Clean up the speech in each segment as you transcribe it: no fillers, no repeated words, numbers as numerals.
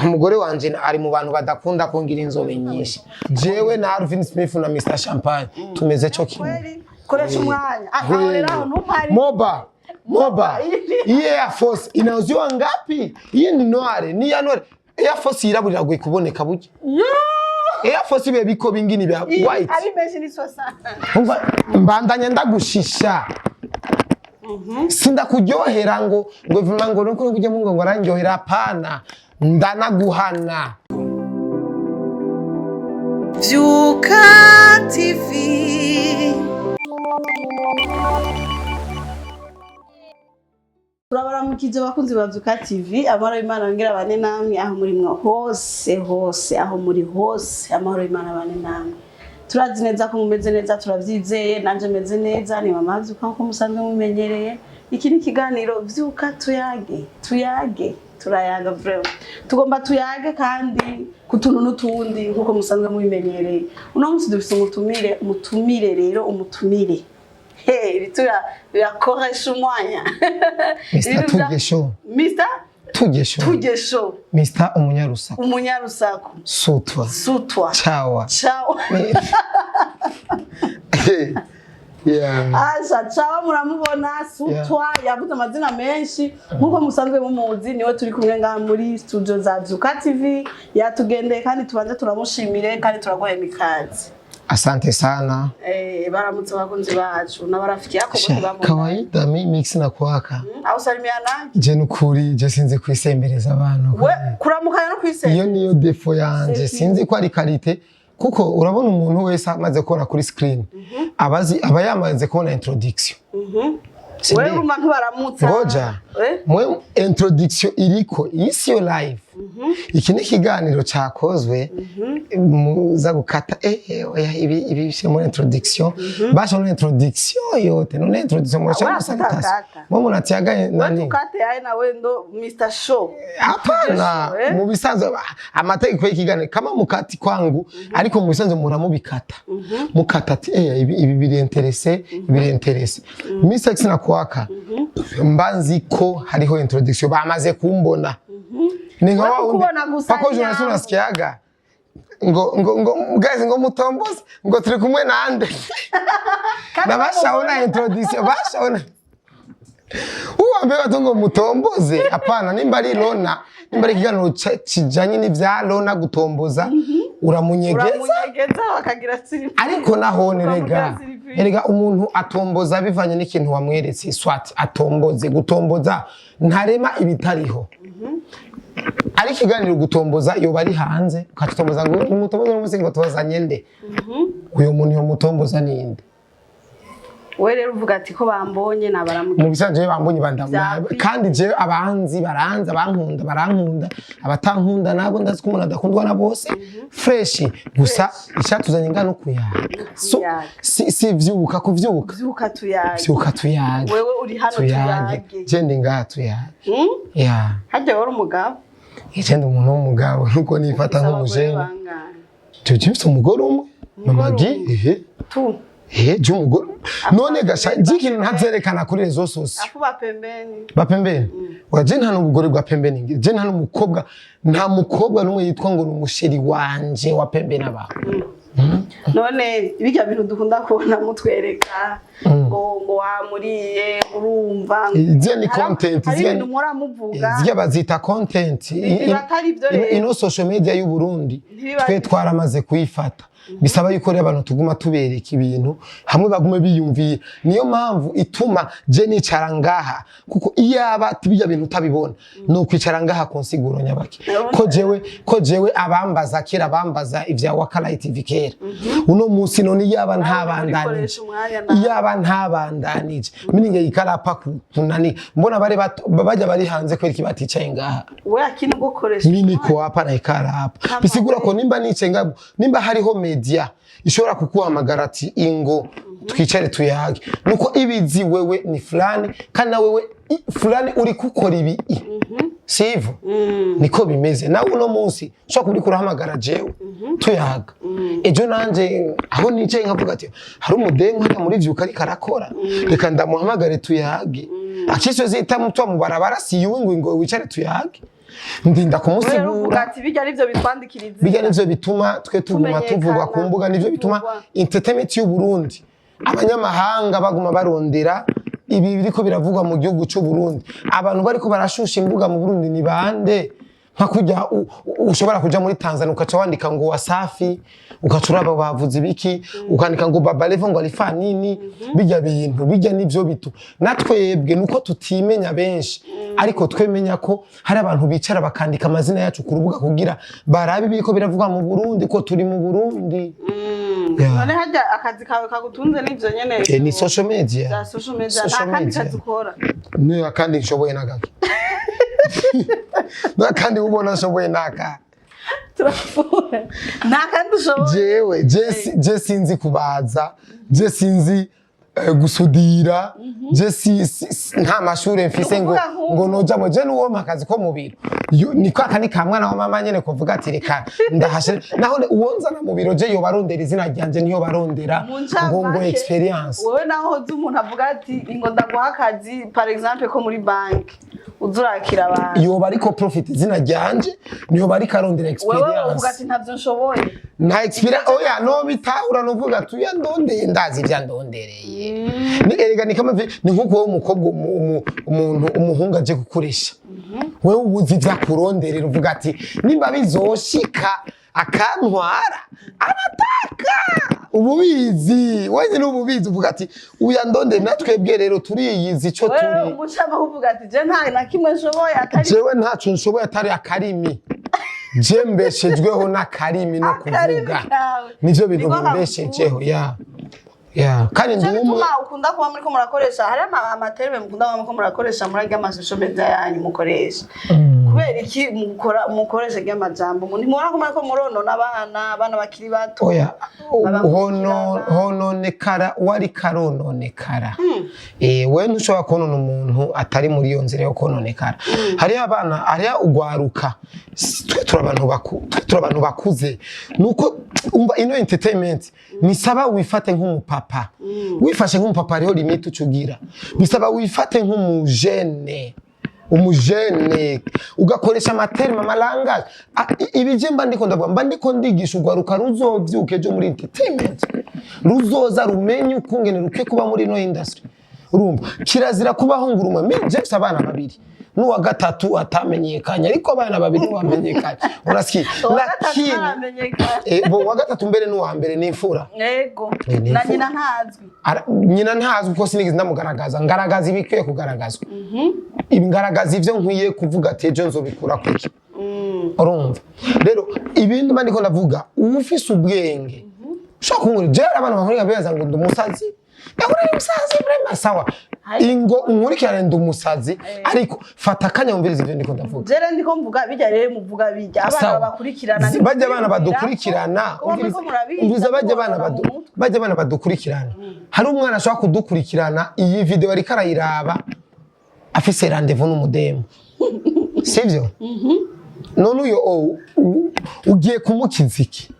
Umugore wanje ari mu bantu badakunda kungira inzobe nyinshi. Jewe na Alvin Smith na Mr Champagne tumeze cyo kimwe. Kweli, koresha umwanya. Aho rero, aho ntumpari. Moba moba, iyi Air Force inauziwa ngapi? Iyi ni noire, ni ya noire. Air Force yirabura iragoye kuboneka burya. Air Force bibe biko bingini bya white. Ari menshi ni sosa. Umva, mbandanya ndagushisha, sindakuryohera ngo vuma ngo nuko ujye mu ngo arandyohera. Hapana, ndanaguhana. Vyuka TV. Turabaramukije abakunzi ba Vyuka TV. Amahoro y'Imana yongera bane namwe aho muri mwo hose hose, aho muri hose, amahoro y'Imana bane namwe. Turazi neza ko mumeze neza, turavyizeye, nanje meze neza. Ni mama Vyuka nkuko musanzwe mumenyereye. Iki ni ikiganiro Vyuka Tuyage. Tuyage, turayaga vraiment, tugomba tuyage kandi ku tuntu n'utundi nkuko musanzwe mubimenyereye. Uno munsi dufise umutumire. Umutumire rero, umutumire, hey, birakoresha umwanya. Mr Ibintu Tuge Show. Mr Tuge Show. Tuge Show. Mr Umunyarusaku. Umunyarusaku. Sutwa. Sutwa. Chawa. Ciao. Yeah. Asha Chawa muramubona, Sutwa, yavuze amazina menshi nkuko musanzwe mumuzi. Niwe turi kumwe ngaha muri studio za Vyuka TV, yatugendeye kandi tubanze turamushimire kandi turaguha imikazi. Asante sana. Baramutse abakunzi bacu n'abarafiki yako Sha, bose bamubona. Kawaida mi mix na kwaka. Aho usalimiana nani? Je nukuri je sinzi kwisembereza abantu. We kuramukanya no kwisema. Iyo niyo défaut yanje. C'est Sinzi ko ari qualité, kuko urabona umuntu wese amaze kubona kuri screen abazi aba yamaze kubona introduction. Si Wewe ndio? urumva ntubaramutsa. Ngoja. Eh? Mwe introduction iriko iyi siyo live. Iki ni ikiganiro cyakozwe muza gukata. Oya, ibi byo muri introduction basha muri introduction yote none introduction murashaka Wewe gusa gutasa. tutakata. Mwe munatiaga Wewe nani? tukate yaye nawe ndo Mr Show. Hapana. Eh? Mu bisanzwe amategeko y'ikiganiro kama mukati kwangu, ariko mu bisanzwe muramubikata, mukata ati ibi biri intéressant, biri intéressant. Mr X na kwaka mba nzi ko hariho introduction, bamaze kumbona, ni nka Wewe wa wundi kukubona gusa pako ni journalist nyambo. Unasikiaga ngo guys, ngo mutomboze, ngo turi kumwe nande, na bashaona introduction, bashaona uwambye bato ngo mutomboze. Hapana, nimba ari lona, nimba ari ikiganiro kijanye n'ivya lona, gutomboza uramunyegeza. Uramunyegeza bakagira siri. Ariko nahone rega Ukamugira surprise. Erega umuntu atomboza bivanye n'ikintu wamweretse. Swat atomboze, gutomboza ntarema ibitariho. Ari ikiganiro gutomboza yoba ari hanze ukatutomboza ngo umutomboza uno munsi ngo tozanye nde, uyo muntu yomutomboza ninde? We rero uvuga ati ko bambonye nabaramuka. Mu bisanzwe jewe bambonye bandamura. Vyakwiye. Kandi jewe abanzi baranzi, abankunda barankunda, abatankunda nabo ndazi ko umuntu adakundwa na bose. Fresh gusa icyatuzanye ingano kuyaga. So Kuyaga. si vyuka kuvyuka. Vyuka Tuyage. Vyuka Tuyage. Wewe uri hano Tuyage. tuyage. Je ndi ngaha tuyage. Hmm? Ya. Harya wari umugabo? Je ndi umuntu w'umugabo nuko nifata Ufise abagore nk'umujene. bangahe? Je mfise umugore umwe, mama Umugore Gi. umwe. Ehe. Tu. Ehe, je umugore none gasha ikintu ntazerekana kuri réseaux sociaux. Afu bapembeni. Bapembeni? Oya, je nta n'umugore bwa pembeni ngira. Je nta n'umukobwa, nta mukobwa n'umwe yitwa ngo ni umuchéri wanje wa pembeni abaho. None bijya bintu dukunda kubona mutwereka ngo wamuriye, urumva? Ziriya ni content, hari ziriya ibintu muramuvuga. Zirya bazita content. Biba atari byo rero. Ino social media y'u Burundi Ntibiba twe twaramaze kuyifata. Bisaba yuko rero abantu tuguma tubereka ibintu hamwe bagume biyumviye. Niyo mpamvu ituma je nicara ngaha, kuko iyaba bijya bintu utabibona ni ukwicara ngaha ku nsiguro nyabaki. Ko jewe abambaza kera, abambaza ivya Wakalight TV kera, uno munsi none iyaba ntabandanije, Urikoresha umwanya nawe. iyaba ntabandanije mininge ikarapa kunani mbona bari bajya bari hanze kubera iki baticaye ngaha? We akini gukoresha. Mimi niko hapa na ikara hapa. Kama Bisigura ko wewe. nimba nicaye ngaho, nimba hariho media ishobora kukuhamagara ati ingo twicare tuyage, nuko ibizi wewe ni fulani, kandi na wewe fulani uri gukora ibi sivyo? Niko bimeze. Nawe uno munsi ushobora kuba uriko urahamagara jewe tuyaga, ejo nanje aho nicaye nkavuga ati hari umudengu hano muri Vyuka ariko arakora, reka ndamuhamagare tuyage. Akisho zita mutwa mu barabara si yuwe ngo wicare tuyage. Ndinda Rero uvuga kumusigura. ati bijya nivyo bitwandikira izina. Bijya nivyo bituma twe tuguma Tumenyekana, tuvugwa ku mbuga, nivyo bituma tuvugwa. entertainment y'u Burundi, abanyamahanga baguma barondera ibi biriko biravugwa mu gihugu cy'u Burundi. Abantu bariko barashusha imbuga mu Burundi ni bande? Nka kujya ushobora kuja muri Tanzania, ukaca wandika ngo Wasafi, ukaca uraba bavuze ibiki, ukandika ngo Baba Levo ngo alifa nini. Bijya bintu bijya nivyo bitu natwebwe nuko tutimenya benshi, ariko twemenya ko hari abantu bicara bakandika amazina yacu ku rubuga kugira barabe ibiriko biravugwa mu Burundi, ko turi mu Burundi. Yeah. None harya akazi kawe kagutunze n'ivyo nyene? Ni social media. Bya social media, nta Social kandi media. kazi ukora? Ni akandi nshoboye nagake nakandi ubona nshoboye naka? Turapfuye, nta kandi ushoboye. Jewe je sinzi kubaza, je sinzi gusudira, je nta mashure mfise ngo Ni ukuvuga nk'ubu. ngo nojamo. Je nuwo akazi ko mu biro. Ni kwa kani ka mwana wa mama nyene kuvuga ati reka ndahashe naho uwonzana mu biro, je yoba arondera izina ryanje, niyo barondera Mu ngo ncamake, experience. Wowe naho uzi umuntu avuga ati ngo ndaguha akazi, par exemple ko muri banki, uza urakira abantu, Yoba ariko profit izina ryanje, niyoba ariko arondera wewe uvuga experience. ati ntabyo nshoboye. Nta experience, oya, no bitahura nuvuga tuya ndondeye, ndazi ibya ndondereye. Ni erega ni kama ni nkuko wowe umukobwa, umuntu umuhungu aje kukuresha, wewe ubuzi ibyo akuronderera, uvuga ati nimba bizoshika akantwara arataka, ububizi wenyine ububizi, uvuga ati uya ndondere. Natwebwe rero turiyizi ico Wewe turi. umucama uvuga ati je nta na kimwe nshoboye atari Jewe ntaco nshoboye atari akarimi. Je mbeshejweho n'akarimi no akarimi kuvuga. Kawe. Nivyo bintu Niko bimbeshejeho ya kandi Nico ndi umwe. gituma ukunda kuba muriko murakoresha, hari ama termes mukunda kuba muriko murakoresha muri arya social media yanyu mukoresha. Kubera iki mukora mukoresha ry'amajambo? Ntimubona ko muriko muronona abana bakiri bato? Oya, Babakurikirana. Hononekara wari karononekara. We ntushobora konona umuntu atari muri iyo nzira yo kononekara. Hariho abana, hariho ugwaruka. Twe turi abantu bakuze, nuko umva ino entertainment nisaba wifate nk'umupapa. Wifashe nk'umupapa hariho limite ucugira. Bisaba wifate nk'umujene, umujene ugakoresha ama termes, ama langage. Ibi je mba ndiko ndavuga, mba ndiko ndigisha ugwaruka ruzovyuka ejo muri entertainment, ruzoza rumenye ukungene rukwiye kuba muri ino industry. Urumva kirazira kubaho ngurumwe. Mi je mfise abana babiri n'uwa gatatu atamenyekanye, ariko abana babiri ntibamenyekanye, urasikiye? Uwa gatatu Lakini ntaramenyekana. Bo uwa gatatu mbere n'uwa mbere ni imfura. Yego. Ni Na imfura. nyina ntazwi. Nyina ntazwi kuko sinigeze ndamugaragaza. Ngaragaza ibikwiye kugaragazwa, ibi ngaragaza ivyo nkwiye kuvuga ati ejo nzobikura kuki. Urumva rero ibindi mba ndiko ndavuga, ufise ubwenge ushobora kunkura. Jewe abantu bankurikira bibaza ngo ndi umusazi. Ndakora umusazi vraiment, sawa, ingo unkurikirane, ndi umusazi, ariko fata akanya wumvirize ivyo ndiko ndavuga. Jere ndiko mvuga bijya rero, muvuga bijya abana Sawa. babakurikirana. Bajya abana badukurikirana, kuba muriko murabizi, umviriza, bajya abana mubona mu mutwe. bajya abana badukurikirana, hari umwana ashobora kudukurikirana iyi video ariko arayiraba afise rendez-vous n'umudemu, sivyo? None uyo ugiye kumukiza iki?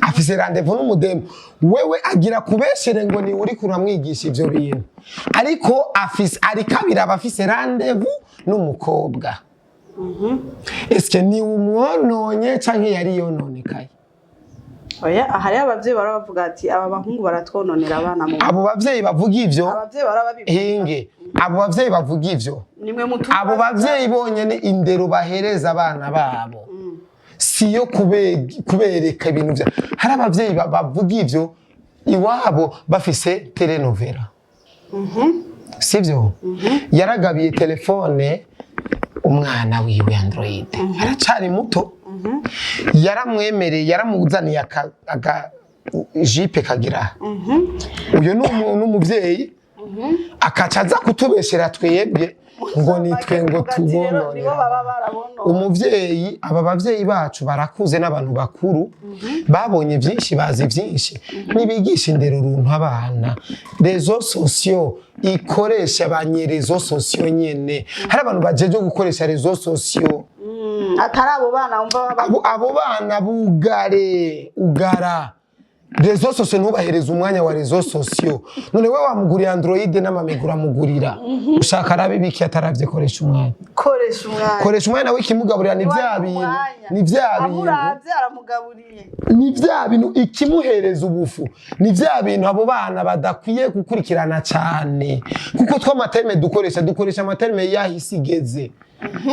Afise rendez-vous n'umudemu, wewe agira kubeshere ngo ni uri kuramwigisha ivyo bintu, ariko afise, ariko abiraba afise rendez-vous n'umukobwa. Eske ni umwononye canke yari yononekaye? Oya, hariho abavyeyi bara bavuga ati aba bahungu baratwononera abana mu Abo bavyeyi bavuga ivyo, Abavyeyi bara babivuga. Hinge, abo bavyeyi bavuga ivyo, Nimwe mutuma. Abo bavyeyi bonyene indero bahereza abana babo siyo kubereka ibintu vya. Hari abavyeyi bavuga ivyo iwabo bafise telenovela, sivyo? Yaragabiye telefone umwana wiwe Android, aracari muto, yaramwemereye, yaramuzaniye aka jipe kagira. Uyo ni n'umuvyeyi akaca aza kutubeshera twebwe ngo nitwe ngo Nibo tubononera. baba barabonona. Umuvyeyi, aba bavyeyi bacu barakuze n'abantu bakuru, babonye byinshi, bazi byinshi, nibigisha indero runtu abana. Réseaux sociaux ikoresha abanye réseaux sociaux nyene, hari abantu bajeje gukoresha réseaux sociaux. Atari abo bana wumva baba Abo bana bugare ugara. Réseaux sociaux, ntubahereze umwanya wa réseaux sociaux. None we wamuguriye Android n'amamega, uramugurira, ushaka arabe ibiki ataravye? Koresha umwanya. Koresha umwanya. Koresha umwanya w'ikimugaburira, ni vya bintu, ni vya bintu. Amuravye aramugaburiye. Ni vya bintu ikimuhereza ubufu, ni vya bintu abo bana badakwiye gukurikirana cyane, kuko tw'ama termes dukoresha ama termes y'aho isi igeze,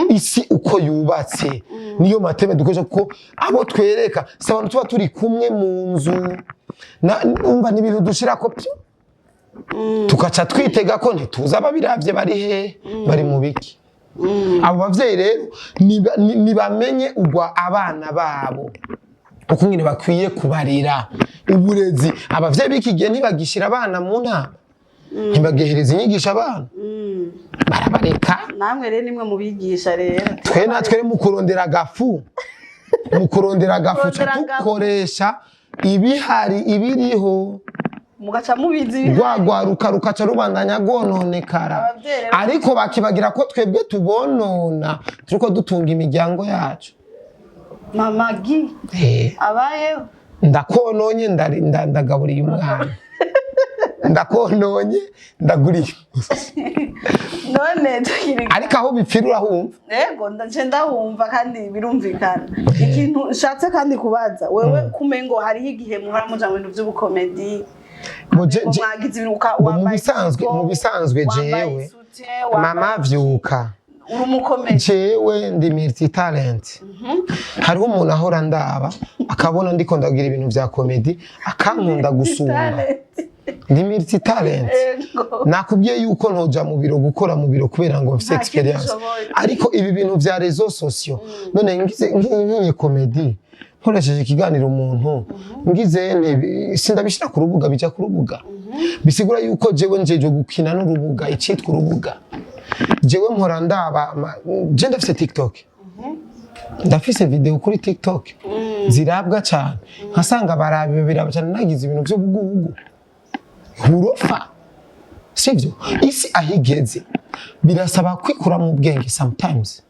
isi uko yubatse, niyo ma termes dukoresha, kuko abo twereka si abantu tuba turi kumwe mu nzu. Umva, ni ibintu dushirako pyo, tugaca twitega ko ntituzi ababiravye bari he, bari mu biki. Abo bavyeyi rero nibamenye ugwa abana babo uko nyine bakwiye kubarira uburezi. Abavyeyi b'iki gihe ntibagishira abana mu nama, ntibagihereza inyigisho abana, barabareka. Namwe rero nimwe mubigisha rero. Twe natwe rero mu kurondera agafu ca Kurondera agafu. dukoresha ibihari, ibiriho. Mugaca mubizi. Rwagwaruka rukaca rubandanya rwononekara. Abavyeyi rero- Ariko bakibagira ko twebwe tubonona turiko dutunga imiryango yacu. Mama gi abayeho. Ndakononye, ndagaburiye umwana, ndakononye, ndaguriye. None tukiri Ariko aho bipfira urahumva. Yego, ndaje ndahumva kandi birumvikana. Ikintu nshatse kandi kubaza wewe, kumengo hariho igihe muhora muja mu bintu vy'ubukomedi, Bo ngo mwagize ibintu Bo mu wambaye bisanzwe, ijipo, mu bisanzwe wambaye jewe soutien, wambaye mama vyuka. Uri umukomedi. Jewe ndi multi talent. Hariho umuntu ahora ndaba akabona ndiko ndagira ibintu vya comédie, akankunda gusumba. Talent. Ndi multi talent. Nakubwiye yuko ntoja mu biro gukora mu biro kubera ngo mfise Nta kindi experience. ushoboye. Ariko ibi bintu vya réseaux sociaux, none ngize nkinye comédie, nkoresheje ikiganiro umuntu ngize sindabishira ku rubuga, bija ku rubuga, bisigura yuko jewe njeje gukina n'urubuga, icitwa urubuga. Jewe mpora ndaba je ndafise TikTok, ndafise video kuri TikTok zirabwa cyane, nkasanga barabi biraba cyane, nagize ibintu by'ubugugu hurofa. Sivyo? Isi aho igeze birasaba kwikura mu bwenge sometimes,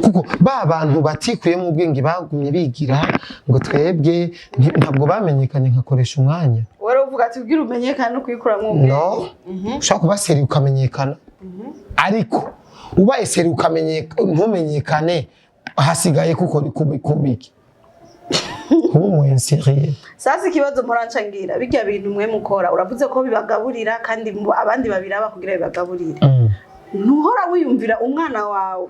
kuko ba bantu batikuye mu bwenge bagumye bigira ngo twebwe ntabwo bamenyekanye nkakoresha umwanya. Wari uvuga ati ubwira umenyekane no kuyikuramwo ubwenge. No, ushobora kuba sérieux ukamenyekana, ariko ubaye sérieux ntumenyekane, hasigaye kuko kubiki kuba umu insérieux. Sasa ikibazo mpora nca ngira, bijya bintu mwe mukora, uravuze ko bibagaburira kandi abandi babiraba kugira bibagaburire, ntuhora wiyumvira umwana wawe?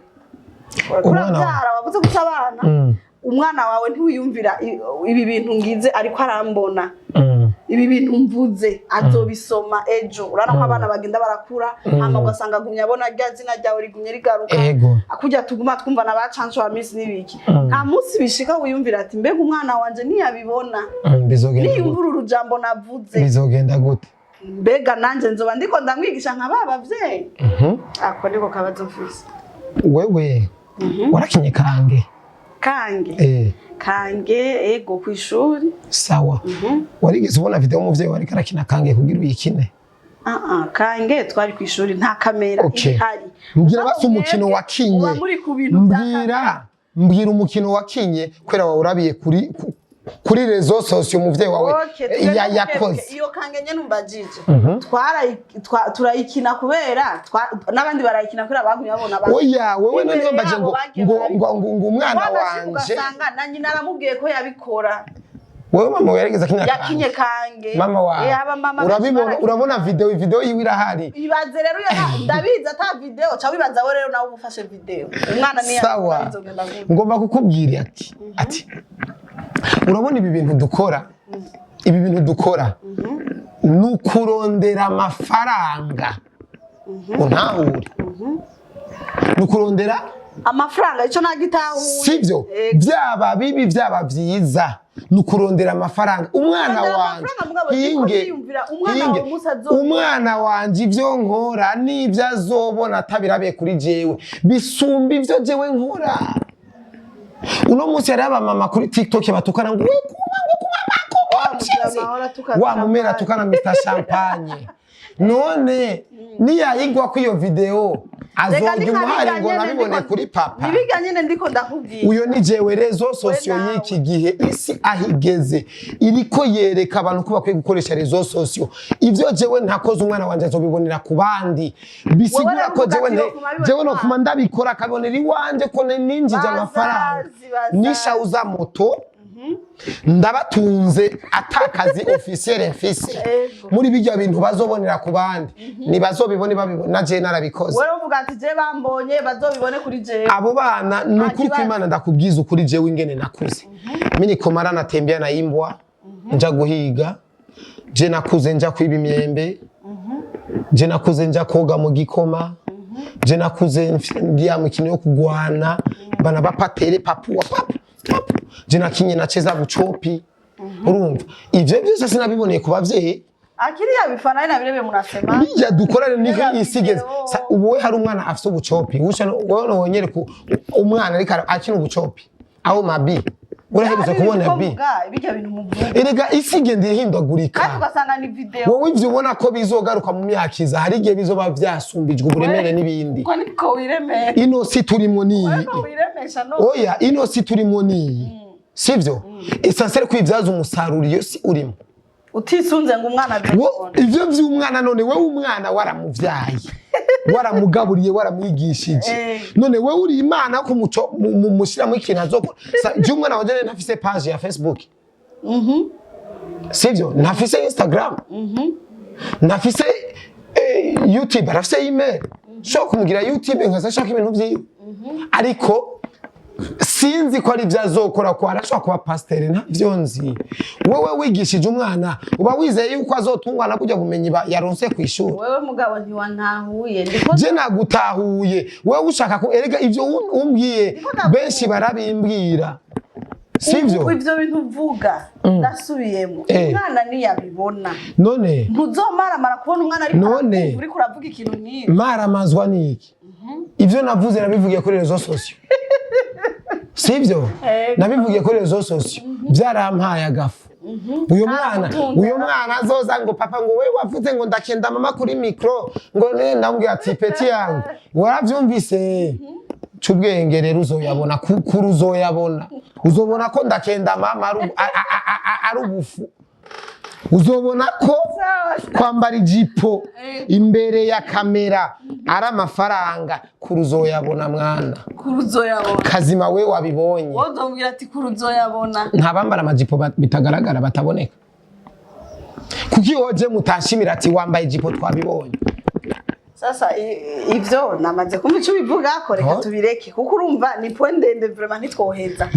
Umwana wawe. Urabyara, wavuze ko abana, umwana wawe ntiwiyumvira ibi bintu ngize ariko arambona, ibi bintu mvuze azobisoma ejo? Urabona ko abana bagenda barakura, hama ugasanga agumye abona rya zina ryawe rigumye rigaruka, akujya tuguma twumva na ba chance wa miss n'ibiki. Nta munsi bishika wiyumvira ati mbega umwana wanje ntiyabibona, Bizogenda gute? niyumvura urujambo navuze, Bizogenda gute? mbega nanje nzoba ndiko ndamwigisha nka ba bavyeyi? Ako niko kabazo mfise. Wewe warakinye kange? Kange? Eh. Kange, ego, kw'ishuri. Sawa, warigeze ubona video y'umuvyeyi wariko arakina kange kugira uyikine? Ah ah, kange twari kw'ishuri, nta kamera ihari. Mbwira basi umukino wakinye. Muba muri ku bintu bya Mbwira umukino wakinye kubera wawe urabiye kuri réseaux sociaux umuvyeyi wawe Okay, tugende yakoze. bukebuke. Iyo kange nyene umbajije, turayikina kubera n'abandi barayikina kubera bagumye babona Oya, wewe Imbere none mbaje yabo ngo bagiye ngo barabikora. ngo umwana Wanashika wanje ugasanga na nyina aramubwiye ko yabikora. Wewe mama wawe yarigeze akina Yakinye kange? Kange. Mama wawe Eh, aba mama benshi urabibona? barakina. Urabona video yiwe irahari. Ibaze rero iyo ndabizi ata video, ca wibaza we rero nawe uba ufashe video umwana niyo Sawa. bizogenda gute? Ngomba kukubwira ati urabona ibi bintu dukora, ibi bintu dukora ni ukurondera amafaranga, untahure, ni ukurondera Amafaranga, ico nagitahuye. Sivyo? Byaba bibi, byaba byiza, ni ukurondera amafaranga. Umwana Kurondera wanje amafaranga, mugabo siko hinge niyumvira umwana hinge wawe umunsi azobona. Umwana wanje ivyo nkora n'ivyo azobona atabirabiye kuri jewe bisumba ivyo jewe nkora uno munsi. Hariho abamama kuri TikTok batukana ngo we kuba ngo kuba bako Mujama ahora atukana wa mumera Champagne. atukana Mr Champagne. None niyayigwa ko iyo video Azorya Reka ni nka umuhari birya ngo nyene nabibone kuri papa. Nibiga nyene ndiko ndakubwira. Uyo ni jewe. Réseaux sociaux nawe. y'iki gihe, isi aho igeze, iriko yereka abantu ko bakwiye gukoresha réseaux sociaux. Ivyo jewe ntakoze, umwana wanje azobibonera ku bandi. Bisigura Wowe ko rero jewe uvuga ati yokuma abibona jewe iwawe. nokuma ndabikora akabonera iwanje ko ninjije amafaranga. Bazazi. Nishauza moto, ndabatunze atakazi officiel mfise. Muri bijya bintu bazobonera ku bandi, ntibazobibone babibona je narabikoze. Wowe uvuga ati je bambonye bazobibone kuri jewe. Abo bana ni ukuri kibazo. kw'Imana, ndakubwiza ukuri, jewe ingene nakuze, mimi nikomara natembea na imbwa, nja guhiga. Je nakuze nja kwiba imyembe, je nakuze nja koga mu gikoma, je nakuze ndya mikino yo kugwana bana bapatere papua papu papu. Je nakinye nacheza buchopi. Urumva, ivyo byose sinabiboneye ku bavyeyi. Akili yabifana na vile munasema. Bijya dukorane niho Bijya isi igeze. video. Ubu we hari umwana afise ubucopi, usha wowe wonyere ku umwana ariko akina ubucopi aho mabi uraherutse kubona bi. Bijya bintu muvuga. Erega isi igenda ihindagurika. Kandi ugasanga ni video. Wowe ivyo ubona ko bizogaruka mu myaka iza, hari igihe bizoba vyasumbijwe uburemere n'ibindi. Uko niko wiremesha. Ino si turimo niyi. Uko wiremesha no. Oya, ino si turimo niyi, sivyo? Essentiel kwibyaza umusaruro iyo si urimo. Utisunze ngo umwana azobibona. Ivyo vy'umwana, none wewe umwana waramuvyaye, waramugaburiye, waramwigishije, none wewe uri Imana ko muco mushyiramo ikintu azokora? Je umwana wanje ntafise page ya Facebook, sivyo? Ntafise Instagram, ntafise YouTube, arafise email. Nshobora kumugira YouTube nkaza nshaka ibintu vyiwe, ariko sinzi ko ari ibyo azokora, ko arashobora kuba pasiteri, ntavyo nzi. Wowe wigishije umwana, uba wizeye yuko azotungwa na burya bumenyi yaronse ku ishuri? Wewe mugabo ntiwantahuye, ndiko Je nagutahuye. Wewe ushaka ko erega ivyo umbwiye, ndakuvuga. benshi barabimbwira, sivyo? Ivyo bintu uvuga, ndasubiyemo, umwana niyabibona, None ntuzomaramara kubona umwana ariko None. arakumva uriko uravuga ikintu nk'iki. Maramazwa niki? Ivyo navuze nabivugiye kuri réseaux sociaux, sivyo? Ego. Nabivugiye kuri réseaux sociaux, byarampaye agafu. Uyu mwana, Aragutunze. uyu mwana azoza ngo papa, ngo wewe wavuze ngo ndakenda mama kuri micro, ngo ne ndamubwira ati petit yangu, waravyumvise cubwenge rero uzoyabona kuri uzoyabona, uzobona ko ndakenda mama ari ubufu, uzobona ko kwambara ijipo imbere ya kamera ari amafaranga, kuri uzoyabona mwana. Kuri uzoyabona. Kazima we wabibonye. Wowe uzomubwira ati kuri uzoyabona. Nta bambara amajipo bitagaragara bataboneka. Kuki woje mutashimira ati wambaye ijipo twabibonye? Sasa ivyo namaze kumva ico ubivuga ko, reka Oh. tubireke, kuko urumva ni point ndende vraiment, ntitwoheza.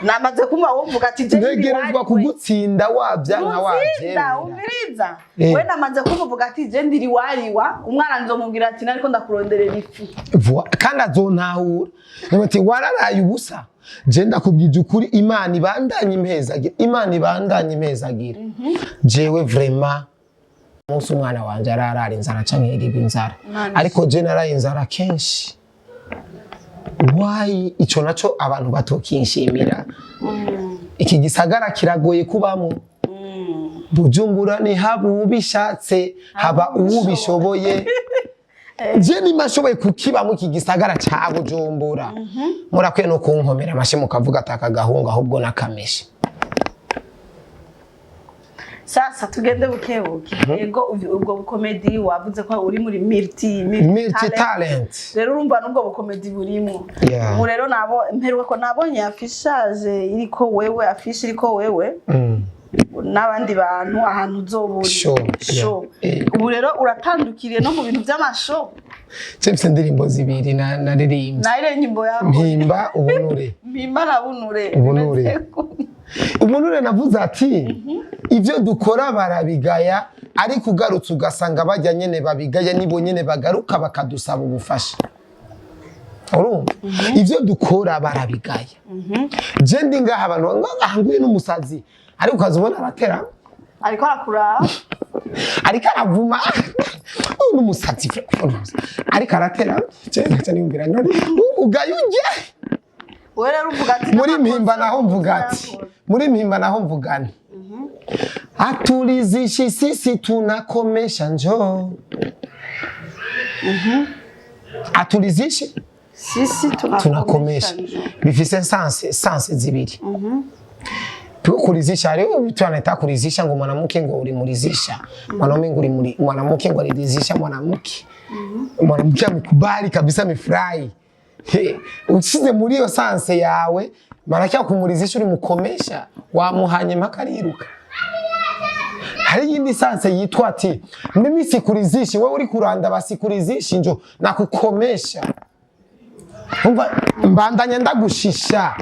Namaze kumva wowe uvuga ati je Ntegerezwa kugutsinda wabya nka Utsinda wabyemera. Umviriza. Eh. We namaze kumva uvuga ati je ndiri wariwa umwana, nzomubwira ati nariko ndakuronderera ifu. Kandi azontahura. Niba ati wararaye ubusa, je ndakubwije ukuri, Imana ibandanye impezagira, Imana ibandanye impezagira. Jewe vraiment umunsi umwana wanje ararara inzara canke yirirwa inzara, Imana. ariko je naraye inzara kenshi. Why ico naco abantu batokinshimira? Iki gisagara kiragoye kubamo. Bujumbura ni haba uwubishatse, haba uwubishoboye. Je nimba nshoboye kukibamo iki gisagara ca Bujumbura, murakwiye no kunkomera amashi mukavuga ati aka gahungu ahubwo nakameshe. Sasa tugende buke buke. Yego, ubwo bukomedi wavuze ko uri muri multi Multi talent. Rero urumva n'ubwo bukomedi burimo. Ubu rero nabo mperuka ko nabonye affichage iriko wewe, affiche iriko wewe n'abandi bantu ahantu uzoba uri. Show, Show. yeah. Ubu rero uratandukiriye no mu bintu by'amashow. Je mfise indirimbo zibiri naririmbye. Nayo nyimbo yako. Mpimba ubunure. Mpimba na bunure. Ubunure. Bimeze gute? Ubunure navuze ati ibyo dukora barabigaya, ariko ugarutse ugasanga bajya nyene babigaya nibo nyene bagaruka bakadusaba ubufasha. Urumva, ibyo dukora barabigaya. Je ndi ngaha, abantu ngo aha nguyu n'umusazi, ariko ukaza ubona aratera. Ariko arakuraba. Ariko aravuma, uyu n'umusazi, uyu n'umusazi. Ariko aratera. Je nkaca niyumvira none ugaye ujye. Wowe rero uvuga ati Muri n'amakosa Mpimba naho mvuga ati, muri Mpimba naho mvuga nti atulizishi sisi tunakomesha njoo. Atulizishi Sisi tunakomesha. Bifise sens zibiri. Piko kurizisha, hariho vitu anaita kurizisha, ngo mwanamke ngo ulimurizisha mwanaume, ngo ulimuri mwanamke, ngo alirizisha mwanamke, mwanamke amekubali kabisa, amefurahi. He, ushize muri iyo sens yawe, maanake kumurizisha urimukomesha, wamuhanye mpaka ariruka. Hari iyindi sens yitwa ati mimi sikurizishi, wewe uri kuranda basikurizishi, njo nakukomesha. Umva, mbandanya ndagushisha,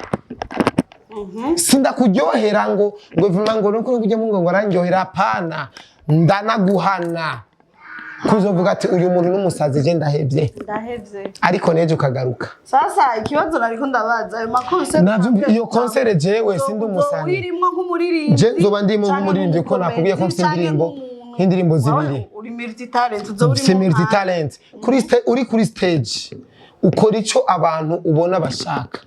sindakuryohera ngo vuma ngo nuko kujya mungo ngo arandyohera, hapana, ndanaguhana kuzovuga ati uyu muntu n'umusazi, je ndahevye. Ndahevye. Ariko nejo ukagaruka. Sasa ikibazo nariko ndabaza, ayo makonseri Navyo iyo concert, jewe sindi umusani. Wirimwo nk'umuririmbyi? Je nzoba ndimo canke nk'umuririmbyi, kuko nakubwiye ko mfise canke indirimbo nk'umuntu? nk'indirimbo zibiri. Wawe uri multi talent, uzoba Mfise urimo multi talent. Uri kuri stage ukora ico abantu ubona bashaka.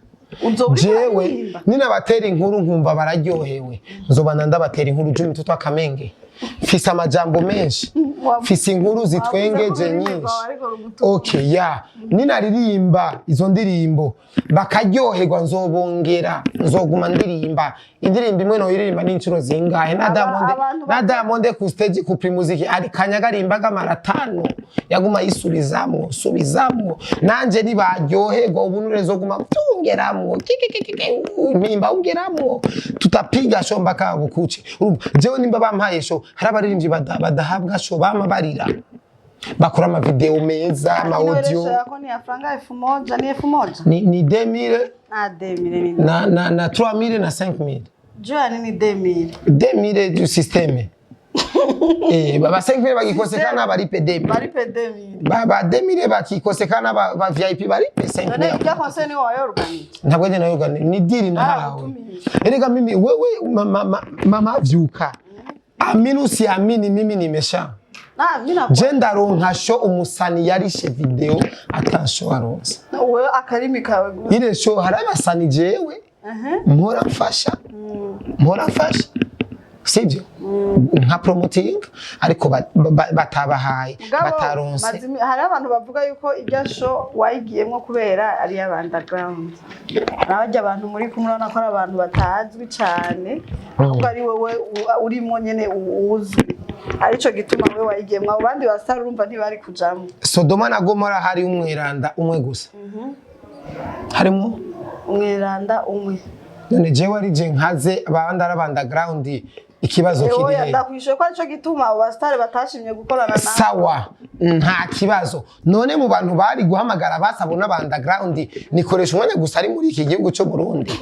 Uzoba uriko Jewe uraririmba. ninabatera inkuru nkumva bararyohewe, nzobana ndabatera inkuru. Jumi mtoto Kamenge, mfise amajambo menshi, mfise inkuru zitwengeje Wavuze ko ururimi nyinshi. rwawe ariko rugutunga. Okay, ya ninaririmba izo ndirimbo bakaryoherwa, nzobongera, nzoguma ndirimba indirimbo imwe, noyiririmba n'inshuro zingahe? Na Diamond Abantu na Diamond ku stage ku Primusic ari kanyagarimbaga maratano, yaguma yisubizamwo subizamwo. Nanje nibaryoherwa ubu nurezoguma byongeramwo kikikiki, mpimba ungeramwo, tutapiga show mpaka bukuce. Urumva, jewe nimba bampaye show, hari abaririmbyi badahabwa show, bama barira, bakora amavideo meza, ama audio. Yako ni ya franga 1000, ni 1000? Ni 2000. Na 2000 ni Na 3000 na 5000. Juu ya nini 2000? 2000 du système, baba 5000 bagikosekana baripe 2000. Baripe 2000. Ba 2000 bakikosekana, ba VIP baripe None 5000. irya concert ni wayorganije? Ntabwo njye nayo ni deal nahawe. Baragutumiye. Erega mimi, wewe mama vyuka, amini usiamini, mimi nimesha Na mimi na je ndaronka show. Umusani yarishe video ata show aronse. Wewe akarimi kawe gusa. Ile show, hari abasani jewe mpora mfasha, mpora mfasha, sibyo, nka promoting, ariko batabahaye, Mugabo, bataronse. Hari abantu bavuga yuko irya show wayigiyemwo kubera ari iy'aba underground. Abajya abantu muri kumwe urabona ko ari abantu batazwi cyane, ahubwo ari wowe urimwo nyene uzwi, arico gituma wewe wayigiyemwo, abo bandi bastar urumva ntibari kujamwo. Sodoma na Gomora hari umweranda umwe gusa harimo. Umweranda umwe. None jewe ari je nkaze abandi ari underground, ikibazo kiri Oya, he? ndakwishuye ko arico gituma abo bastar batashimye gukorana nawe. Sawa, nta kibazo. None mu bantu bari guhamagara basabwa n'aba underground, nikoresha umwanya gusa ari muri iki gihugu cyo Burundi,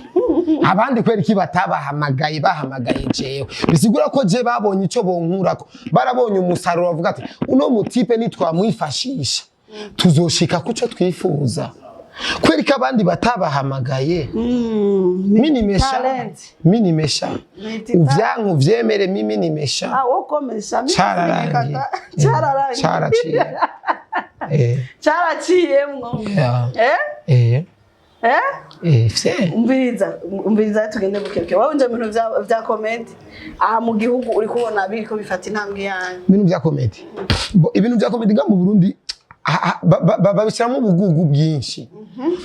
abandi kubera iki batabahamagaye, bahamagaye jewe? Bisigura ko je babonye ico bonkurako, barabonye umusaruro, bavuga ati uno mutipe nitwamwifashisha tuzoshika kuco twifuza. Kubera ko abandi batabahamagaye? Mimi nimesha Talent. mimi nimesha Multi uvyanku vyemere, mimi nimesha. Ah, wowe ukomesha. Mimi Cararangiye. Cararangiye. Caraciye. Caraciyemwo. Yeah. Eh. Eh. Fye. Umviriza, umviriza, tugende bukebuke. Wowe nje mu bintu vya comedy aha mu gihugu, uri kubona biriko bifata intambwe yanyu? Ibintu vya comedy. Bo, ibintu vya comedy ga mu Burundi babishyiramo ubugugu bwinshi.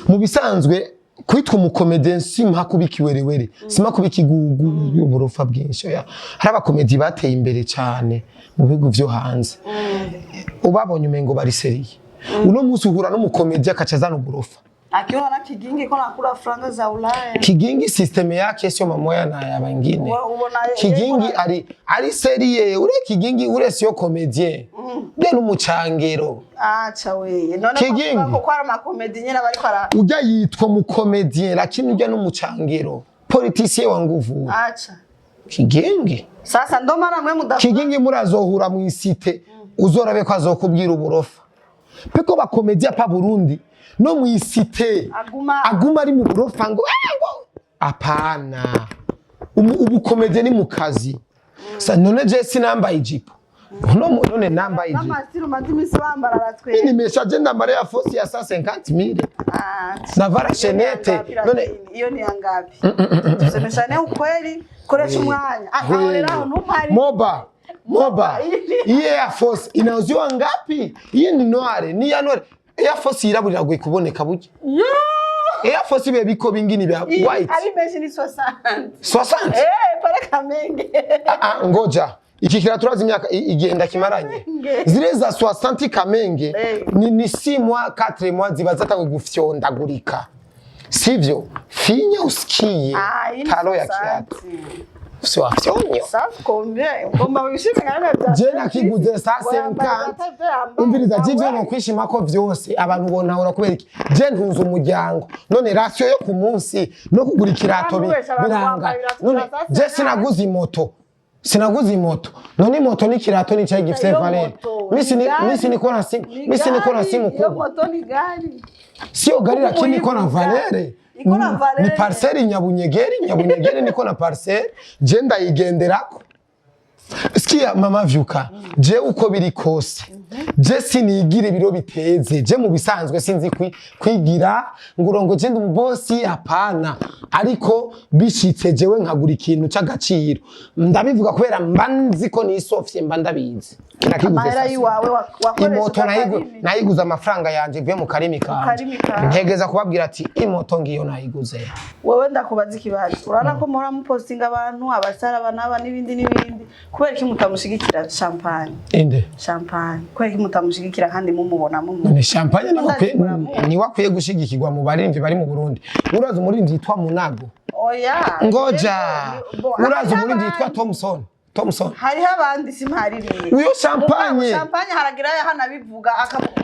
Mu bisanzwe kwitwa umukomediyen simpa kuba ikiwerewere, simpa kuba ikigugu, uburofa bwinshi. Oya, hari abakomedi bateye imbere cyane mu bihugu vyo hanze, ubabonye umengo bari sérieux. Uno munsi uhura n'umukomedi akaca azana uburofa. Akiwa na Kigingi ko nakula franga za Ulaya. Kigingi system yake sio mamoya na ya wengine. Ubona Kigingi ari sérieux. Ure Kigingi ure sio comédien, ure n'umucangero. Acha weye, none Kigingi. ko ari amakomedi nyene bariko ara Ujya yitwa mukomedien, lakini ujya n'umucangero, politicien wa nguvu. Acha. Kigingi. Sasa ndo maana mwe muda Kigingi murazohura mu isite, uzorabe ko azokubwira uburofa peko bakomedia pa Burundi no mu isite. Aguma Aguma ari mu burofa ngo "Eh, ngo." Apana. Ubukomedie ni mu kazi. Sa none je sinambaye ijipo, none nambaye ijipo. N'amasiri umaze iminsi bambara aratwera. Nimesha je ndambara ya fosi ya 150 000 navala chaînette none. Iyo ni yangapi? Tusemeshane ukweli, koresha umwanya. Aho rero aho ntumpari. Moba, moba, hii Air Force inauziwa ngapi? Hii ni noire, ni ya noire. Air Force yirabura iragoye kuboneka burya. Air Force bibe biko bingini bya white. Ari menshi ni 60. 60. Eh, pale Kamenge. Ah, ah, ngoja, iki kirato urazi imyaka igenda kimaranye? Kamenge. Zile za 60 Kamenge ni 6 mois, 4 mois, ziba zatanguye gufyondagurika, sivyo? Finya usikie. Ah, hii ni talo ya 60. kiatu sio wafyonyo. Safi combien? Ugomba wishime nka bya. Je nakiguze sa 50. Umviriza, je ivyo nokwishima ko vyose abantu bonahura kubera iki? Je ntunze umuryango, none ration yo ku munsi no kugura ikirato Abantu wese abantu biranga. bambaye ibirato None bya sa je 50. sinaguze imoto, sinaguze imoto. None imoto n'ikirato nicaye gifise Iyo valeur? moto, Misi ni ni gari. misi niko na simu, misi niko na simu Iyo kubwa. moto ni gari. Sio gari, lakini iko na Uyivuga. valeur. Iko na valeur. Ni parcelle Nyabunyegeri. Nyabunyegeri niko na parcelle, je ndayigenderako. Sikia mama, vyuka. Je uko biri kose, je sinigira ibiro biteze. Je mu bisanzwe sinzi kwigira ngo urongo je ndi umubosi, hapana. Ariko bishitse jewe nkagura ikintu c'agaciro, ndabivuga kubera mba nzi ko nisofye, mba ndabizi. Nakiguze Amahera sasa. yiwawe wakoresha Imoto akarimi. nayiguze amafaranga yanje ivuye mu karimi kanje. Karimi kawe. Ntegeza kubabwira ati imoto ngiyo nayiguze. Wowe ndakubaza ikibazo. Urabona ko muhora mupostinga abantu, abasara, aba n'aba n'ibindi n'ibindi. Kubera iki mutamushigikira Champagne? Inde? Champagne. Kubera iki mutamushigikira kandi mumubona mumu? Ni Champagne niwe Ndazigura mu. Niwe akwiye gushigikirwa mu baririmbyi bari mu Burundi. Urazi umuririmbyi yitwa Munago? Oya. Ngoja. Bo, Urazi hariho umuririmbyi yitwa abandi. Thompson? Thompson. Hariho abandi simpaririye. Uyo Champagne. Champagne haragira hano abivuga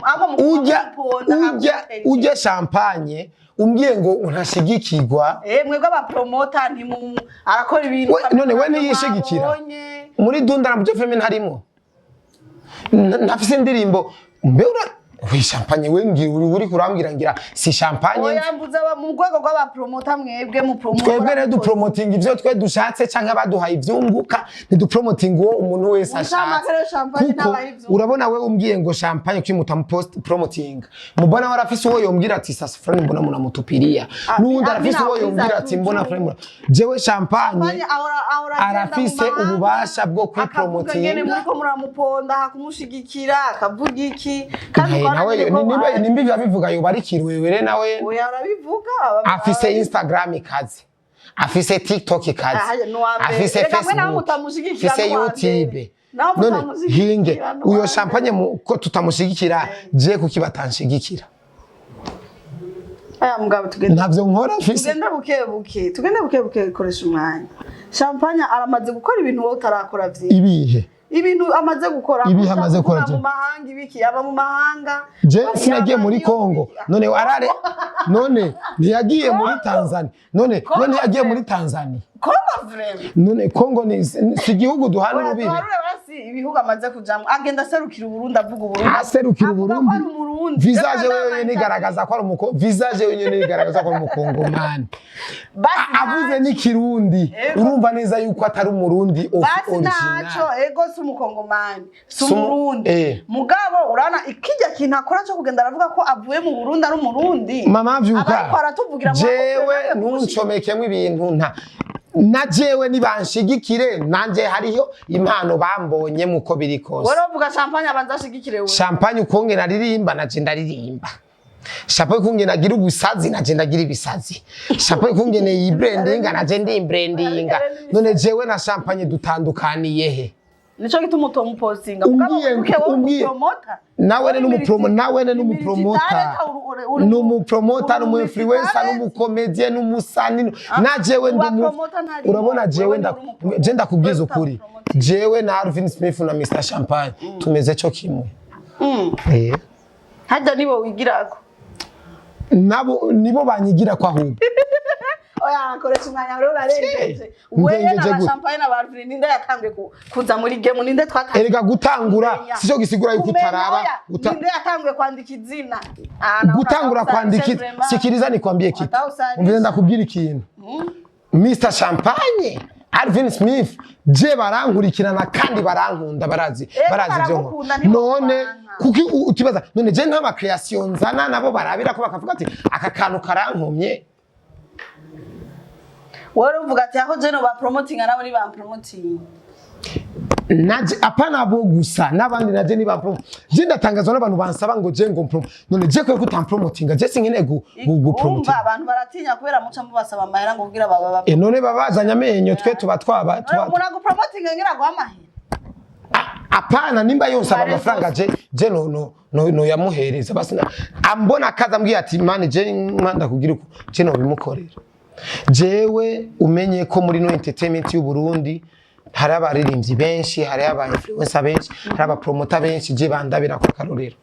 ako mu Ujya kumuponda, ujya akamutera. Ujya Champagne umbwiye ngo ntashigikirwa? Eh, mwebwe abapromota ntimu arakora ibintu. None we ntiyishigikira? Mwabonye. Muri Dunda na Bujo FM ntarimo? Ntafise indirimbo? Mbe ura we Champagne, we ngira uri kurambwira ngira si Champagne. Oya, mvuze mu rwego rw'abapromota, mwebwe mu promote. Twebwe rero dupromotinga ivyo twe dushatse canke abaduhaye ivyunguka. Ntidupromotinga uwo umuntu wese ashatse. Umushamakare Champagne Kuko ntabaha ivyunguka. urabona we umbwiye ngo Champagne kuki mutamupromotinga, mubona we arafise uwo yombwira ati sasa fulani mbona munamutupiria. N'uwundi arafise uwo yombwira ati mbona fulani jewe Champagne Champagne ahora agenda mu arafise mahanga, ububasha bwo akavuga kwipromotinga. ngene muriko muramuponda hakumushigikira, akavuga iki kandi Nawe ukabona nawe nyene ko nimba ivyo abivuga yoba ari kirwewere nawe. Oya, arabivuga. Afise Instagram ikaze, afise TikTok ikaze, Ah, nuwa mbere. afise Reka mwe nawe Facebook, mutamushigikira afise nuwa mbere. YouTube. Nawe None mutamushigikira hinge nuwa uyo mbere. Champagne ko tutamushigikira, je kuki batanshigikira? Aya mugabo, tugende. Ntavyo nkora mfise. Tugende buke buke, tugende buke buke, koresha umwanya. Champagne aramaze gukora ibintu wowe utarakora vyinshi. Ibihe? Ibintu amaze gukora. Ibihe amaze gukora Kuvuga mu mahanga, ibiki, aba mu mahanga. Je sinagiye muri Congo? None arare, none ntiyagiye muri Tanzania? None yagiye muri Tanzania? Congo vraiment. None Congo ni si igihugu duhana urubibe? Duharure basi ibihugu amaze kujamwo, agenda aserukira Uburundi, avuga Uburundi. Aserukira Avuga ko Uburundi. ari Umurundi. Visage Reka wenyine ndabaza. igaragaza ko ari umuko visage wenyine igaragaza ko ari umukongomani. Basi Avuze n'ikirundi, Ego. urumva neza yuko atari umurundi Basi original. ntaco, ego si umukongomani, si umurundi. Mugabo urabona ikijya kintu akora cyo kugenda aravuga ko avuye mu Burundi, ari umurundi. Mama Aba ariko vyuka, aratuvugira ngo jewe ntuncomekemo ibintu nta na jewe nibanshigikire nanje hariho impano bambonye muko biri kose. Wowe uvuga Champagne abanza ashigikire we. Champagne ukongera aririmba, naje ndaririmba. Champagne ukungene agira ubusazi, naje ndagira ibisazi. Champagne ukungene yibrandinga, naje ndibrandinga. None jewe na Champagne dutandukaniye he? Nico gituma utomupostinga. Mugabo wibuke wowe umupromota. Nawe ni umupromo, nawe ni umupromota, ni umupromota, ni umuinfluencer, ni umukomedien, ni umusani, na jewe ndi umu Ubapromota ntarimo. Urabona jewe Wewe nda uri umupromota. je ndakubwiza Wewe ukuri, utamupromotinga. jewe na Alvin Smith na Mr Champagne tumeze cyo kimwe. Eh. Harya nibo wigirako? Nabo nibo banyigira ko ahubwo. Oya, koresha umwanya rero, urarengeje. Eh, Wewe ndengeje na ba gute? Champagne na ba Alvin, ninde yatanguye kuza muri game? Ninde twatangiye Erega gutangura kumenya? sico gisigura yuko Kumenya, utaraba oya, ninde yatanguye kwandika izina? Ah, nawe gutangura uratawusanisha kwandika. vraiment. Sikiliza nikwambie kitu. Watawusanisha. Umvise, ndakubwira ikintu. Mr Champagne, Alvin Smith, je barankurikirana kandi barankunda, barazi Ego, barazi ibyo baragukunda, nkora. ntibakwanka. None kuki utibaza none je nta creation nzana, nabo barabira ko bakavuga ati aka kantu karankomye? Wowe uvuga ati aho je no ba promotinga, nabo ni ba promoting. Naje apana abo gusa, n'abandi naje niba promo. Je ndatangazwa n'abantu bansaba ngo je ngo promo. None je kwe kutampromotinga, je sinkeneye gu Urumva promotinga. abantu baratinya kubera muca mubasaba amahera ngo kugira baba E none babazanye amenyo, twe tuba twaba tuba umuntu agupromotinga ngira aguha amahera. Apana, nimba yonsaba Mare amafaranga, je no yamuhereza basi ambona akaza ambwiye ati: "Man, je manda kugira uko je no bimukorera." Jewe umenye ko muri no entertainment y'u Burundi hari abaririmbyi benshi, hari aba influencer benshi, hari aba promoter benshi. Je bandabira ko karorero.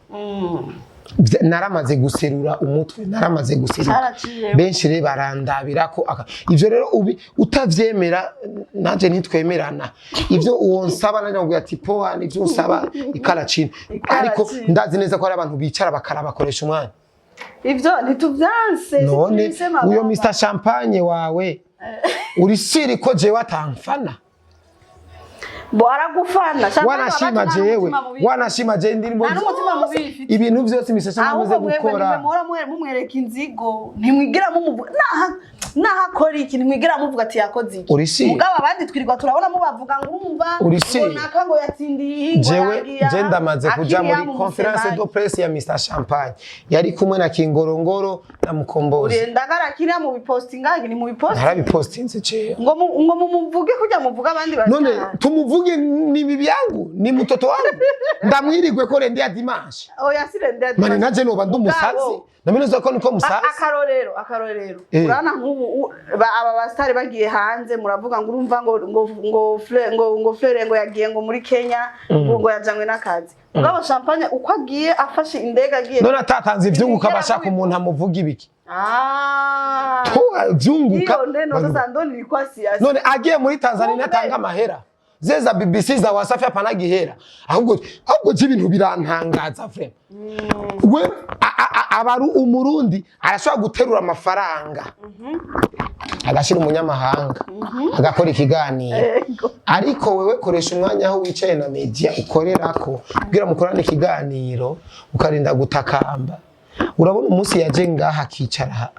Naramaze guserura umutwe, naramaze guseruka. Caraciye. Benshi rero barandabira ko ivyo rero ubi utavyemera, nanje ntitwemerana. Ivyo uwo nsaba nanje nkubwira ati: "Poa, nivyo unsaba ikara chini." Ariko chini. ndazi neza ko hari abantu bicara bakarabakoresha umwanya. Ivyo ntituvyanse. None situbise mababa. uyo Mr Champagne wawe uri siri ko jewe atamfana? Bo aragufana. Champagne Wanashima wabati nta jewe n'umutima mubi. Wanashima jewe indirimbo Nta n'umutima zose, mubi ifite. ibintu vyose Mr Champagne amaze Ahubwo mwebwe gukora. nimwe muhora mumwereka inzigo, ntimwigira mumuvuga naha naha akora iki, ntimwigira muvuga ati yakoze iki. Uri si? Mugabo abandi twirirwa turabona mubavuga ngo urumva Uri si? ngo naka ngo yatsindiye iyi, ngo Jewe yagiye aha, je ndamaze kuja akiriya muri mu conférence Musemari. de presse ya Mr Champagne, yari kumwe na Kingorongoro na Mukombozi. Urendagara kiriya mu bipostinga, ni mu bipostinga. Narabipostinze jewe. Ngo mumuvuge kujya muvuga abandi None bashaka. tumuvuge? Ni bibi yangu, ni mtoto wangu, ndamwirigwe ko lundi ya dimanche. Oya, si lundi. Mani naje noba ndi umusazi, namenye ko niko musazi. Akarorero, akarorero. Urabona nk'ubu aba basitari bagiye hanze, muravuga ngo urumva ngo Fleur ngo yagiye ngo muri Kenya, ngo yajanywe n'akazi. Mugabo Champagne uko agiye afashe indege agiye None atatanze ivyunguka, bashaka umuntu amuvuga ibiki? Ah. To vyunguka. Hiyo neno sasa ndo nilikuwa siasi. None agiye muri Tanzania Kumbe. natanga amahera zeza BBC za Wasafi hapana gihera. Ahubwo je ibintu birantangaza vraiment. We abaru umurundi arashobora guterura amafaranga agashira umunyamahanga agakora ikiganiro. Ariko wewe koresha umwanya aho wicaye na media ukorerako kugira mukorane ikiganiro, ukarinda gutakamba. Urabona umunsi yaje ngaha akicara aha,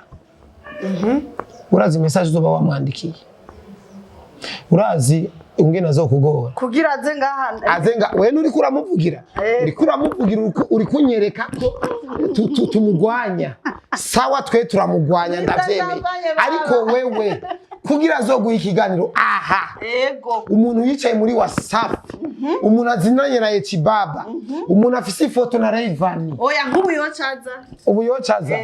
urazi message uzoba wamwandikiye, urazi ungene azokugora Kugira aze ngaha. Azenga we nuriko uramuvugira. Uriko uramuvugira, uri kunyereka ko tumugwanya. Sawa, twe turamugwanya, ndavyemeye. Champagne baba. Ariko wewe kugira azoguha ikiganiro aha, umuntu yicaye muri Wasafi, umuntu azinanye na Echibaba, umuntu afise ifoto na Rayvanny. Oya, nk'ubu yocaza. Ubu yocaza.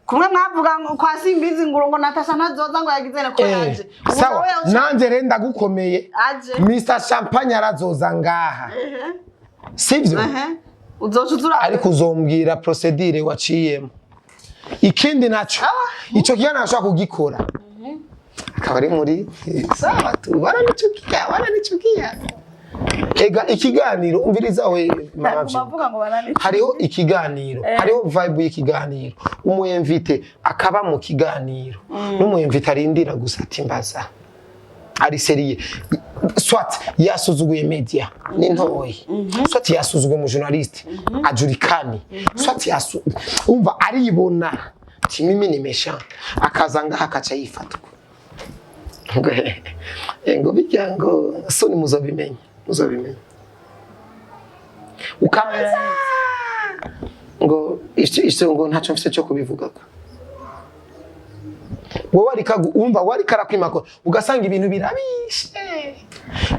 Kumwe mwavuga ngo kwa Simbizi ngo Natasha ntazoza, ngo yagize ko yaje. Ubu Sawa. nawe Nanje rero ndagukomeye. Aje. Mr Champagne arazoza ngaha, sivyo? Ehe. Uzoca uzura. Ariko uzombwira procédure waciyemo. Ikindi naco, ico kiganiro ashobora kugikora akaba ari muri sawa tu, baranichukia, baranichukia. Ega ikiganiro, umviriza we mama Vyo. Bavuga ngo barani. Hariho ikiganiro, hariho vibe y'ikiganiro, umu invité akaba mu kiganiro n'umu invité arindira gusa ati mbaza ari sérieux. Soit yasuzuguye media ni ntoyi, soit yasuzuguye umu journaliste ajulikani, soit umva aribona ati mimi ni méchant, akaza ngaha akaca yifata uko. Ngo ngo bijya ngo soni, muzobimenya, muzobimenya. Ukabaza ngo icyo ngo ntacyo mfite cyo kubivugako. Wowe ariko umva wari karakwima ko ugasanga ibintu birabishe.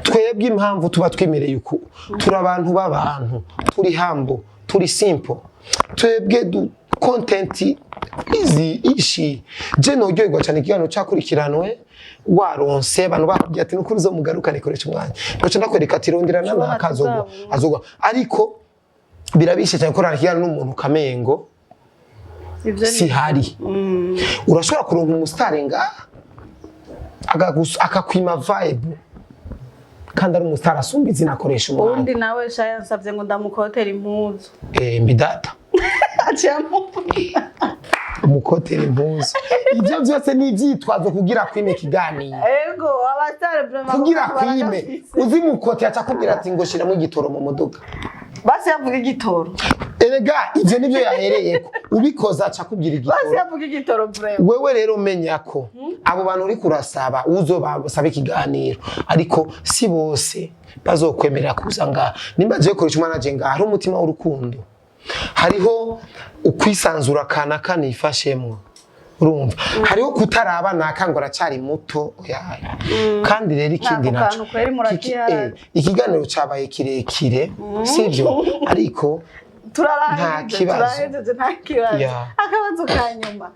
Twebwe impamvu tuba twemereye uku, turi abantu b'abantu, turi humble, turi simple. Twebwe du content izi ishi. Je noryoherwa cyane ikiganiro cakurikiranwe, waronse abantu bakubwiye ati nukuri uzomugarukane, koresha umwanya, ngaca ndakwereka ati rondera nanaka azogwa, azogwa. Ariko birabishe cyane gukorana ikiganiro n'umuntu kamengo Ivyo ni si hari. Urashobora kuronka umusitari ngaha akakwima vibe kandi ari umusitari asumba izina, akoresha umwanya. Uwundi nawe sha yansavye ngo ndamukotera impuzu. Eh, mbidata. Aciye amubwira. Umukotera impuzu, ibyo byose ni ibyitwazo kugira kwime ikiganiro. Ego, abasitari vraiment Kugira baba kwime. baragafise. Uzi mukote aca akubwira ati ngo shiramo igitoro mu modoka. Basi yavuga igitoro. Erega ivyo nivyo yahereyeko, ubikoza aca akubwira Basi igitoro. Yavuga igitoro vraiment. Wewe rero menya ko abo bantu uri kurasaba, uzobasaba ikiganiro, ariko si bose bazokwemerera kuza ngaha. Nimba jewe koresha umwana je ngaha, hari umutima w'urukundo, hariho ukwisanzura kanaka nifashemwo, urumva, hariho kutaraba naka ngo aracyari muto, oya. Kandi rero ikindi Nako naco kantu kweri murakiharara. Ikiganiro cabaye kirekire, sivyo? Ariko Turarangije. Nta kibazo. Turahejeje, nta kibazo. Akabazo ka nyuma: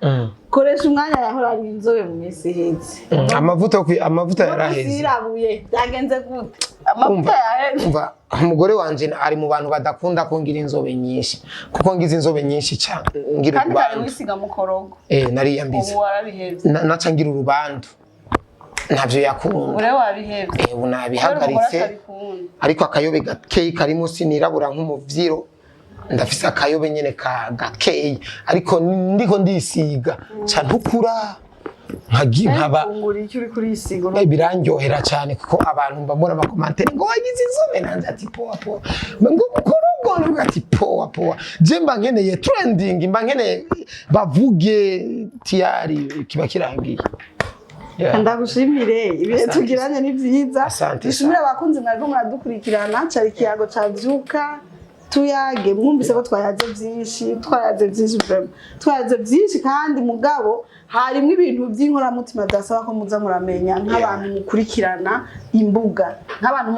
koresha umwanya yahora ari inzobe mu minsi iheze. Amavuta yaraheze. Yirabuye, byagenze gute? Amavuta Umva, yaheze. umva, umugore wanje ari mu bantu badakunda ko ngira inzobe nyinshi, kuko ngize inzobe nyinshi cyane ngira Kandi kare urubandu. wisiga mukorogo. Eh, nariyambiza. Ubu warabihevye? Naca ngira urubandu, ntavyo yakunda. Ure wabihevye? Eh, ubu Kubera umugore nabihagaritse. atabikunda. Ariko akayobe gakeyi karimo, sinirabura nk'umuvyiro, ndafise akayobe nyene ka gakeyi, ariko ndiko ndisiga ca ntukura nkaba Fungura icyo uri kurisiga. Birandyohera cyane, kuko abantu mba mbona ama commentaires ngo wagize inzobe, nanjye ati poa poa, ngo mukorogo, ndavuga ati poa poa. Je mba nkeneye trending, mba nkeneye bavuge, tiyari kiba kirangiye. Yeah. Ndagushimire, ibihe Asante. tugiranye ni byiza. Asante. Dushimire abakunzi mwariko muradukurikirana. Cari ikiyago ca Vyuka Tuyage. Mwumvise ko twayaze byinshi, twayaze byinshi vraiment, twayaze byinshi. Kandi mugabo harimwo ibintu by'inkoramutima byasaba ko muza muramenya nk'abantu mukurikirana imbuga, nk'abantu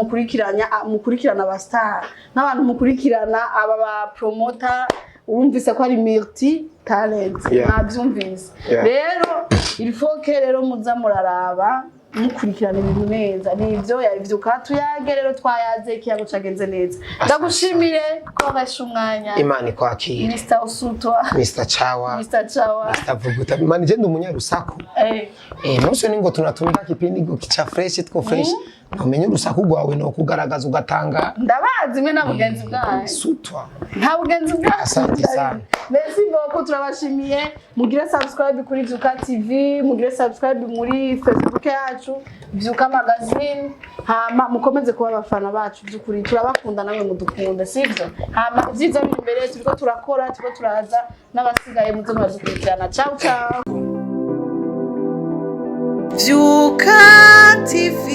mukurikirana aba star, nk'abantu mukurikirana aba ba promoter. Wumvise ko ari multi talent. Mwabyumvise. Rero il faut que rero muza muraraba, mukurikirana ibintu neza. Nivyo yavyuka Tuyage. Rero twayaze, ikiyago cagenze neza. Ndagushimire koresha umwanya. Imana ikwakire. Mr Usutwa. Mr Chawa. Mr Chawa. Mr Vuguta mani, je ndi umunyarusaku. Nusu ningo tunatumika kipindi go kicha fresh, tuko fresh, umenye urusaku rwawe no kugaragaza ugatanga. Ndabazi mwe nta bugenzi bwanyu. Sutwa. Nta bugenzi bwanyu. Asante sana. Merci beaucoup, turabashimiye. Mugire subscribe kuri Vyuka TV, mugire subscribe muri Facebook yacu Vyuka Magazine, hama mukomeze kuba abafana bacu. By'ukuri turabakunda, namwe mudukunde, sivyo? Hama ibyiza biri imbere, turiko turakora, turiko turaza n'abasigaye muze muradukurikirana. Ciao ciao. Vyuka TV.